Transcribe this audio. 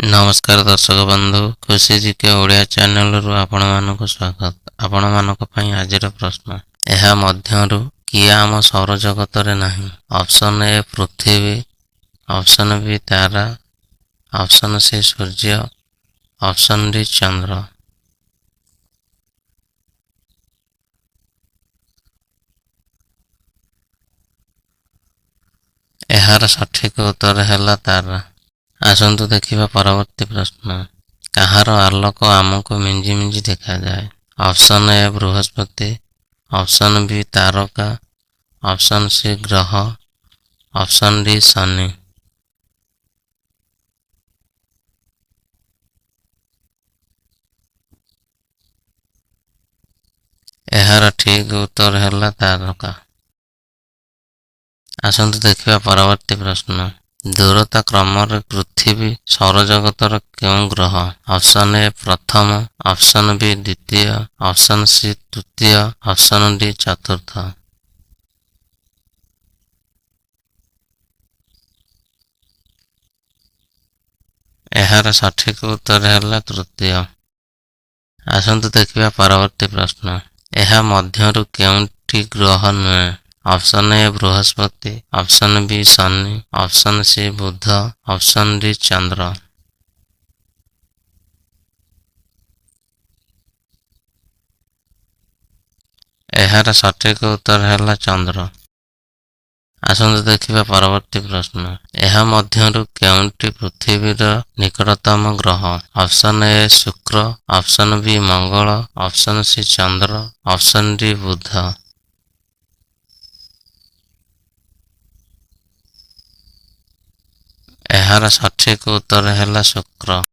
ନମସ୍କାର ଦର୍ଶକ ବନ୍ଧୁ, ଖୁସି ଜିକେ ଓଡ଼ିଆ ଚ୍ୟାନେଲରୁ ଆପଣମାନଙ୍କୁ ସ୍ୱାଗତ। ଆପଣମାନଙ୍କ ପାଇଁ ଆଜିର ପ୍ରଶ୍ନ, ଏହା ମଧ୍ୟରୁ କିଏ ଆମ ସୌରଜଗତରେ ନାହିଁ? ଅପସନ୍ ଏ ପୃଥିବୀ, ଅପସନ୍ ବି ତାରା, ଅପସନ୍ ସି ସୂର୍ଯ୍ୟ, ଅପସନ୍ ଡି ଚନ୍ଦ୍ର। ଏହାର ସଠିକ ଉତ୍ତର ହେଲା ତାରା। ଆସନ୍ତୁ ଦେଖିବା ପରବର୍ତ୍ତୀ ପ୍ରଶ୍ନ। କାହାର ଆଲୋକ ଆମକୁ ମିଞ୍ଜି ମିଞ୍ଜି ଦେଖାଯାଏ? Option A Brihaspati, option B ତାରକା, ଅପସନ୍ ସି ଗ୍ରହ, ଅପସନ୍ ଡି ଶନି। ଏହାର ଠିକ୍ ଉତ୍ତର ହେଲା ତାରକା। ଆସନ୍ତୁ ଦେଖିବା ପରବର୍ତ୍ତୀ ପ୍ରଶ୍ନ। ଦୂରତା କ୍ରମରେ ପୃଥିବୀ ସୌରଜଗତର କେଉଁ ଗ୍ରହ? ଅପସନ୍ ଏ ପ୍ରଥମ, ଅପସନ୍ ବି ଦ୍ୱିତୀୟ, ଅପସନ୍ ସି ତୃତୀୟ, ଅପସନ୍ ଡି ଚତୁର୍ଥ। ଏହାର ସଠିକ ଉତ୍ତର ହେଲା ତୃତୀୟ। ଆସନ୍ତୁ ଦେଖିବା ପରବର୍ତ୍ତୀ ପ୍ରଶ୍ନ। ଏହା ମଧ୍ୟରୁ କେଉଁଟି ଗ୍ରହ ନୁହେଁ? Option A Brihaspati, option B Shani, option C ବୁଧ, ଅପସନ୍ ଡି ଚନ୍ଦ୍ର। ଏହାର ସଠିକ ଉତ୍ତର ହେଲା ଚନ୍ଦ୍ର। ଆସନ୍ତୁ ଦେଖିବା ପରବର୍ତ୍ତୀ ପ୍ରଶ୍ନ। ଏହା ମଧ୍ୟରୁ କେଉଁଟି ପୃଥିବୀର ନିକଟତମ ଗ୍ରହ? ଅପସନ୍ ଏ ଶୁକ୍ର, ଅପସନ୍ ବି ମଙ୍ଗଳ, ଅପସନ୍ ସି ଚନ୍ଦ୍ର, ଅପସନ୍ ଡି ବୁଧ। ଏହାର ସଠିକ ଉତ୍ତର ହେଲା ଶୁକ୍ର।